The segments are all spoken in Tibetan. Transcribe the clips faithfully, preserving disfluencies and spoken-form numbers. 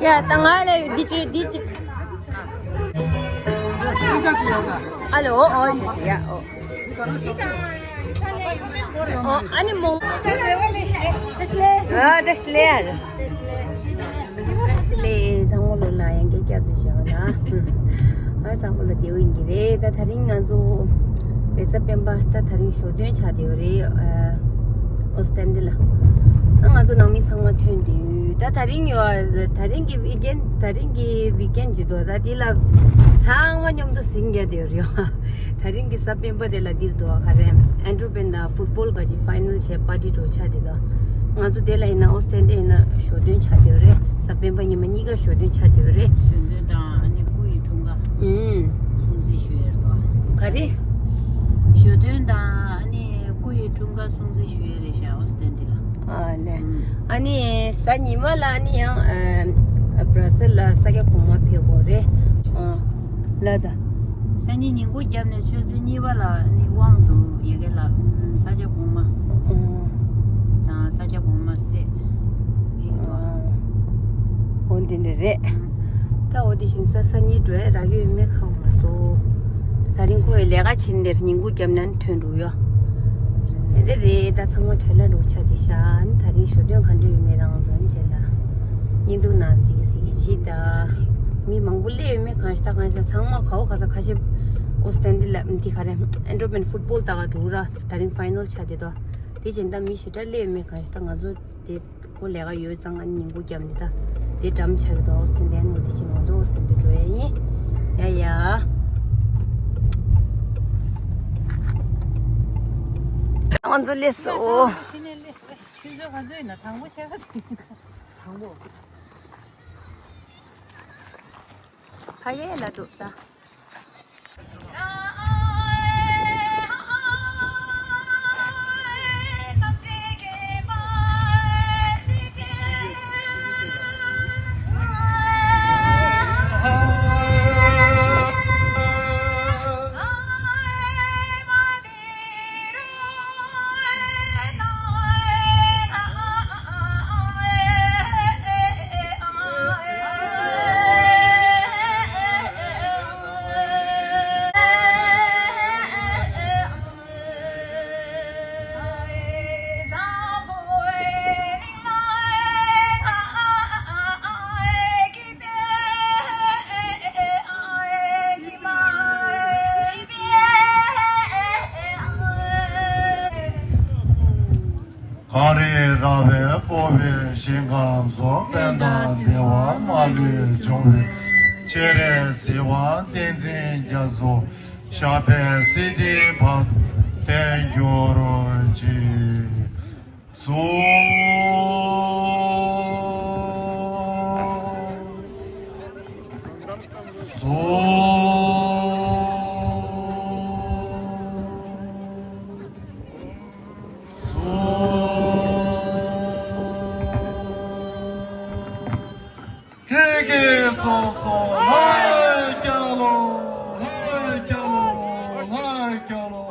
ཡ་ད་ང་ལ་འདི་ཅི་འདི་ཅི། ཨ་ལོ། ཨོ་ཨོ་ཡ་ཨོ། ཨོ་ཨ་ནི་མོ། ཨ་བཀྲ་ཤིས་བདེ་ལེགས། ཚང་མ་ལོ་ལ་ཡང་བསྐྱར་བསྐྱར་དུ་བྱས་པ་ན། ཨ་ཚང་མ་ལ་བདེ་པོ་ཡིན་གྱི་རེད། ད་དེ་རིང་ང་ཚོ་རེས་གཟའ་སྤེན་པ་ད་དེ་རིང་ཞོ་སྟོན་ཆགས་བསྡད་ཡོད་རེད། ཨོ་སི་ཏན་ཏི་ལ། ད་ང་ཚོ་ནང་མི་ཚང་མ་ཐོན་དུས་ད་དེ་རིང་ཡོད། དེ་རིང་གི་ཝིག་ཨེན་དེ་རིང་གི་ཝིག་ཨེན་ཇི་དོ་ད་འདི་ལ་ཚང་མ་མཉམ་དུ་ཟིང་རྒྱག་བསྡད་ཡོད་རེད། དེ་རིང་གི་གཟའ་སྤེན་པ་དེ་ལ་འདིར་དོ་ག་རེ་ཨན་ཌོ་ཕིན་ལ་ཕུཊ་བོལ་ག་ཅིག་ཕའི་ནལ་བྱས་པར་ཊི་འགྲོ་ཆགས་བསྡད་དོ། ང་ཚོ་དེ་ལ་ཡིན་ན་ཨོ་སི་ཏན་ཏི་ཡིན་ན་ཞོ་སྟོན་ཆགས་བསྡད་ཡོད་རེད། གཟའ་སྤེན་པ་ཉི་མ་གཉིས་ཀ་ཞོ་སྟོན་ཆགས་བསྡད་ཡོད་རེད། ཞོ་སྟོན་དང་ཨ་ནི་སྐུ་ཡི་འཁྲུངས་སྐར་ཨུམ། སྲུང་བརྩི་ཞུ་ཡས་རེད་དོ། ག་རེ། ཞོ་སྟོན་དང་ཨ་ནི་སྐུ་ཡི་འཁྲུངས་སྐར་སྲུང་བརྩི་ཞུ་ཡས་རེད་ཤག་ཨོ་སི་ཏན་ཏི་ལ། ཨ་ལས། ཨུམ། ཨ་ནི་གཟའ་ཉི་མ་ལ་ཨ་ནི་ཡང་ཨ་བྷ་ར་སེལ་ལ་ས་སྐྱ་གོང་མ་ཕེབས་དགོས་རེད། ཨ་ལ་ད། སང་ཉིན་ཉིན་གུང་རྒྱབ་ནས་ཆུ་ཚོད་གཉིས་པ་ལ་ནི་དབང་དུ་ཡ་གི་ལ་ཨུམ་ས་སྐྱ་གོང་མ་ཨུམ། དང་ས་སྐྱ་གོང་མ་སྲས་ཕེབས་དོ། ཨོ་འདི་འདྲ་རེད། ད་འོ་དེ་བཞིན་ས་ས་གཉིས་འགྲོ་ཡ་རག་ཡོད་མེད་ཁག་མ་སོ། དེ་རིང་ཁོ་ཡི་ལས་ཀ་ཕྱིན་ནས་ཉིན་གུང་རྒྱབ་ནས་ཐོན་འགྲོ་ཡོད། ཨེ་འདི་རེད། ད་ཚང་མ་བྲེལ་ལ་འགྲོ་ཆ་དེ་ཤ་ནི་དེ་རིང་ཞོ་སྟོན་ག་འདྲ་ཡོད་མེད་རང་ཚོ་ནི་བྱེད་ལ། བརྙན་ཐུང་ནང་གཟིགས་གཟིགས་ཀྱི་ཅི་ད། མི་མང་པོ་སླེབས་ཡོད་མེད་གང་ཤེས་ད་གང་ཤེས་ཚང་མ་གའོ་ག་ས་ཁ་ཤས་ཨོ་སི་ཏན་ཏི་ལ་འདི་ག་རེ་ཨན་ཌོ་ཕིན་ཕུཊ་བོལ་ད་ག་འགྲོ་ར་དེ་རིང་ཕའི་ནལ་ཆ་དེ་དོ། དེ་བཞིན་ད་མི་ཞེ་དྲག་སླེབས་ཡོད་མེད་གང་ཤེས་ད་ང་ཚོ་དེ། ཁོ་ལས་ཀ་ཡོད་ཙང་ཨ་ནི་ཉིན་གུང་རྒྱབ་ནས་ད་དེ་འགྲམ་ཆགས་ཀྱི་འདུག་ཨོ་སི་ཏན་ཏན་ནོ་དེ་ཕྱིན་ང་ཚོ་ཨོ་སི་ཏན་ཏན་འགྲོ་ཡ་ཡིན། ཡ་ཡ། ང་ཚོ་སླེབས་སོང་། ཕྱི་ནས་སླེབས་སོང་། ཆུ་ཚོད་ག་ཚོད་ཡིན་ན་དང་པོ་ཆེ་ག་ཚོད་ཡིན་ན། དང་པོ། ཕ་གི་ལ་འདུག་ད། གངས་རི་ར་བས་བསྐོར་བའི་ཞིང་ཁམས་སུ། དཔལ་དང་བདེ་བ་མ་ལུས་འབྱུང་བའི། སྤྱན་རས་གཟིགས་དབང་བསྟན་འཛིན་རྒྱ་མཚོ། ཞབས་པད་སྲིད་མཐའི་བར་དུ་བརྟན་གྱུར་ཅིག་སོ། སོ། སོ། ཁྱེད་ཀྱིས་སོ་སོ་ལྷ་སྐྱ་ལོ། ལྷ་སྐྱ་ལོ། ལྷ་སྐྱ་ལོ།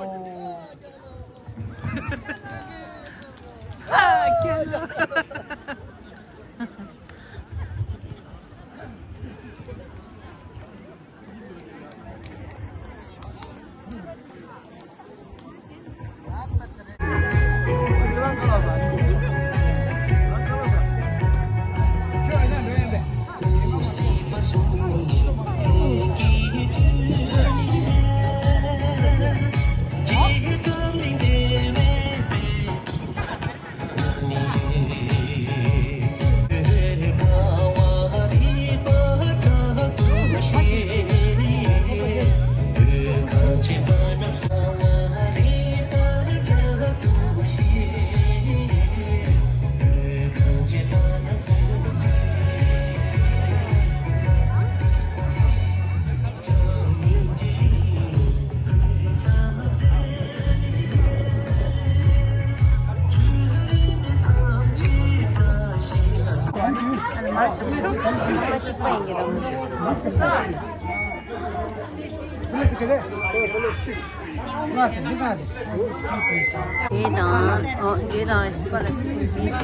དེ་དང་། ཨོ། དེ་དང་ཤི་པ་ལ་ཆིག་ཅིག་བྱས།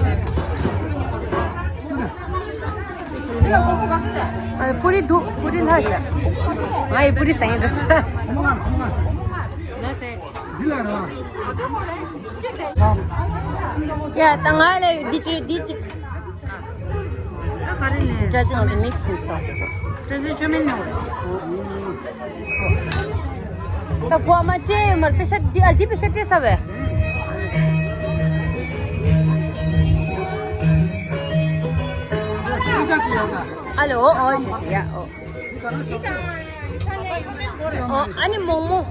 ཨ། པུ་རི་འདུག་པུ་རི་ལྷག་བཞག་ང་ཡི་པུ་རི་ཟ་ཡིན་འགྲོ་ས། ཡ། ད་ང་ལ་འདི་གཅིག་འདི་གཅིག་ད་ག་རེ་ནས། སྐྲ་རྩི་ང་ཚོ་མིག་ཤིན་ས། སྐྲ་རྩི་བཅོས་མིན་ནས། ད་གོ་མ་སྤྲད་ཡོད་མར་པེ་ཤ་འདི་ཨ་འདི་པེ་ཤ་སྤྲད་ས་བས། ཨ་ལེ་ཨོ་ཨོ་ཡ་ཨོ། ཨོ་ཨ་ནི་མོག་མོག་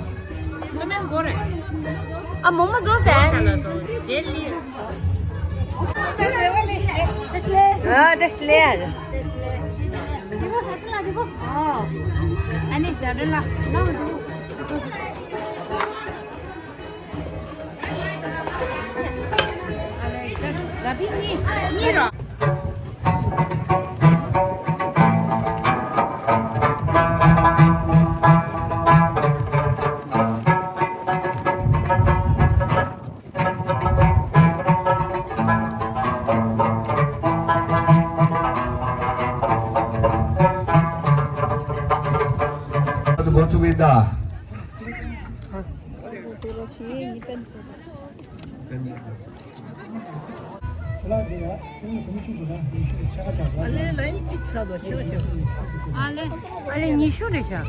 ཨ་མོག་མོག་བཟོ་ཟེར། ཨ་བཀྲ་ཤིས་བདེ་ལེགས། འགོ་ཚུགས་པའི་ད། ཨ་ལེ་ཉི་ཤུ་རེད་ཤག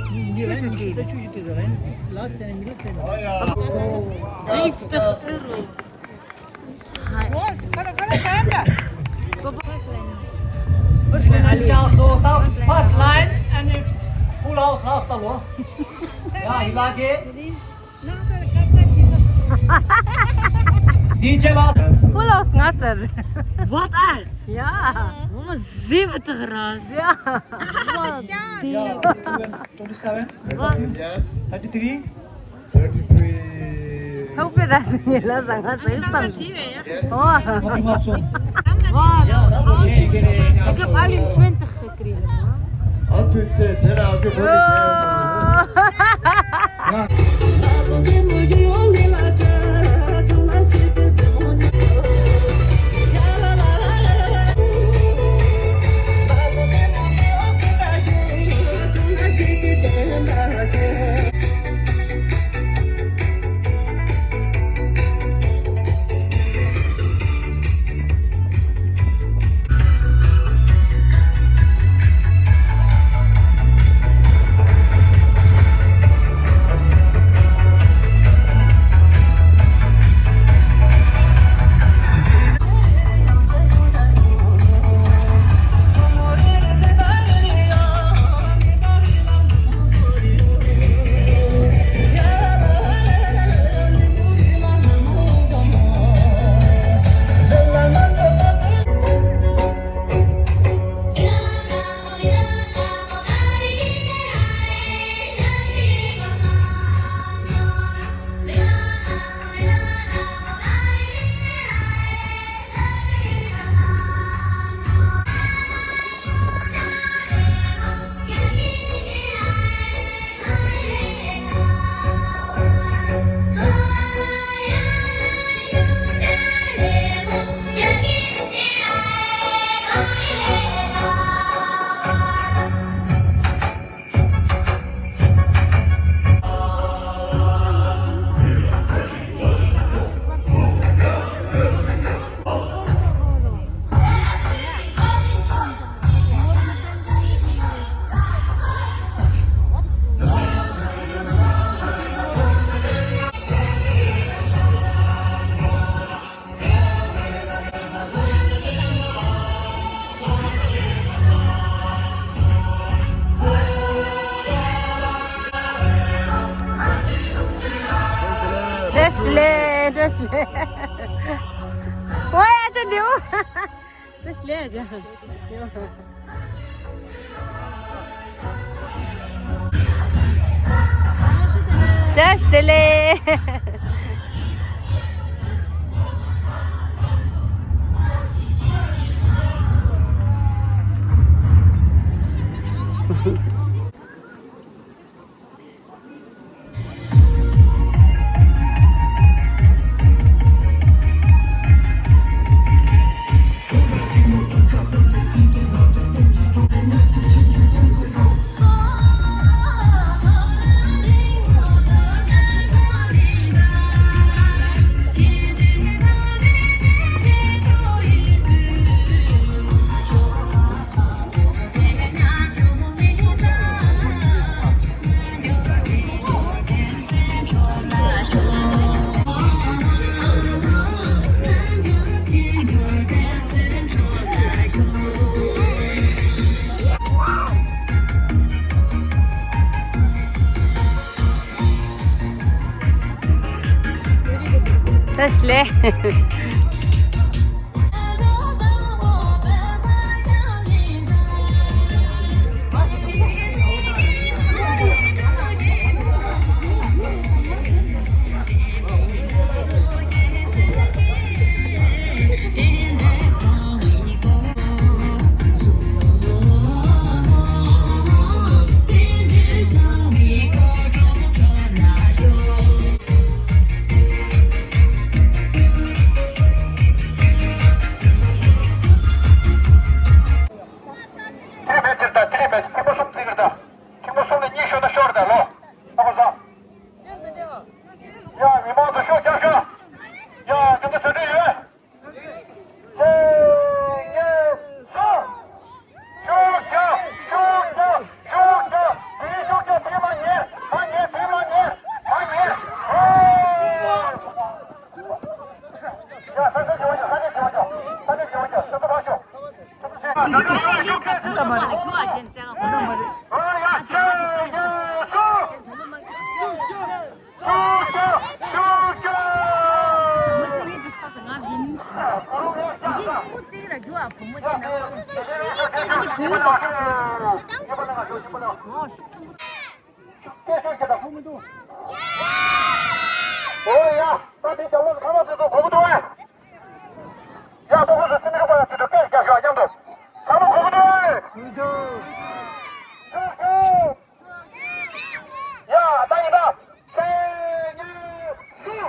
First line, so the first line and it's full house last alo. Yeah, ilage. D J last. Full house nga sir. What else? Yeah. Mama ziva tagras. Yeah. Twenty-seven. Yes. Thirty-three. Thirty-three. ཐོག་པའི་ར་སི་ཉེ་ལ་ཟ་ང་ཟེར་བསམ། Yes. ཨོ། ཨ་ཁུ་ང་ཚོ། ཨ་ཁུ་ཕ་ལིན་ཆོན་ཐག་ཁ་ཀི་རེད། ཨ་དུས་ཚེ་ཚེ་ལ་ཨ་ཁུ་བོ་དེ་ཚེ། བཀྲ་ཤིས་བདེ་ལེགས། བཀྲ་ཤིས་བདེ་ལེགས། ཨོ་ཡ་ཅན་དེའུ། བཀྲ་ཤིས་བདེ་ལེགས། བཀྲ་ཤིས་བདེ་ལེགས། ད་ལས། དེ་རིང་མེད་ཕྱིར་ད། དེ་རིང་མེད་ཕྱིར། ཐེངས་མ་གསུམ་བརྩི་གི་རེད་ད། ཐེངས་མ་གསུམ་ནས་གཉིས་ཤོར་ན་ཤོར་ད་ལོ། ཨ་ཁུ་ཚང་། ཡ། མི་མང་ཚོ་ཤུགས་རྒྱབ་ཤོག་ཡ། དེ་ཚོ་གྲ་སྒྲིག་ཡོད། གཅིག་གཉིས་གསུམ། ཤུགས་རྒྱབ། ཤུགས་རྒྱབ། ཤུགས་རྒྱབ། བི་ཤུགས་རྒྱབ། བི་མ་ཉན། མ་ཉན། བི་མ་ཉན། མ་ཉན། ཨོ། ཡ། ས་ཆ་བྱེ་བ་ཅོ། ས་ཆ་བྱེ་བ་ཅོ། ས་ཆ་བྱེ་བ་ཅོ། ས་ཆ་ཕར་ཤོག་ཨོ་ཡ། ད་དེ་རྒྱབ་ལོགས་ཁ་ལག་དེ་ཚོ་གོ་གི་འདུག་ཨེ། ཡ། སྤོ་བོ་ཚོ་སེམས་ཤུགས་པ་ཡ། ཅིག་ཏུ་སྐད་རྒྱབ་ཤོག་མཉམ་དུ། ཚང་མ་གོ་གི་འདུག་ཨེ། ཡ། ད་ཡིན་ད། གཅིག་གཉིས་གསུམ།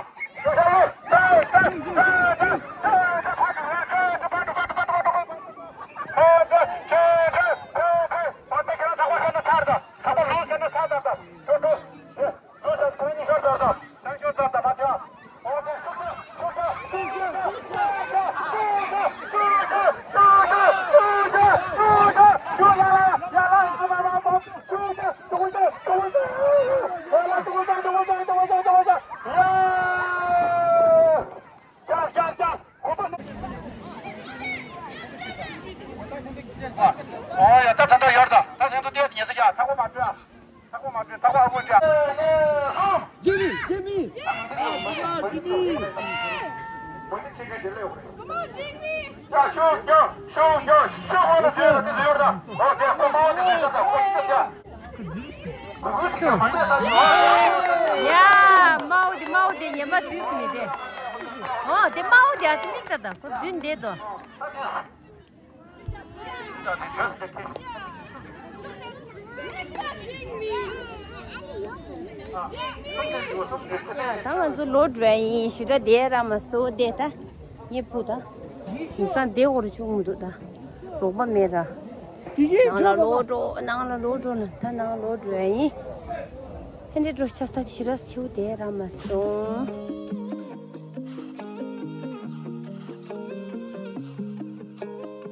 ཨོ་ཡ། ད་ད་ད་ཡོར་ད། ད་སེང་ཐུ་ཏེ་ཉེ་ས་ཡ། ཐག་པ་མ་བྲོས། ཐག་པ་མ་བྲོས། ཐག་པ་ཨ་ཁུ་བྲོས། ཇི་མི། ཇི་མི། ཨ་ཇི་མི། ཡ། ཤུགས་རྒྱབ། ཤུགས་རྒྱབ། ཤུགས་རྒྱབ། ཤུགས་རྒྱབ། ཤུགས་རྒྱབ། ཨོ་དེ་ཁོ་མ་འོ་དེ་ཟེར་ད། ཁོ་ཡིན་ད་ཟེར། ཡ། མའོ་དེ། མའོ་དེ་ཉན་པ་འཛུལ་ཟིན་མི་དེ། ཨོ་དེ་མའོ་དེ་ཨ་ཙི་མིག་ལྟ་ད། ཁོ་འཛུལ་འདེད་དོ། ད་ང་ཚོ་ལོག་འགྲོ་ཡ་ཡིན། ཞེ་དྲག་བསྡད་རག་མ་སོང་། བསྡད་ད། ངས་ཕུ་ད། ཡིན་ས་བསྡད་འོར་བཅུག་མི་འདུག་ད། རོགས་པ་མེད་ར། ནང་ལ་ལོག་འགྲོ། ནང་ལ་ལོག་འགྲོ་ན། ད་ནང་ལོག་འགྲོ་ཡ་ཡིན། ཧན་དེ་འགྲོ་ཆ་ས་དེ་ཞེ་དྲག་ཆེ་བོ་བསྡད་རག་མ་སོང་།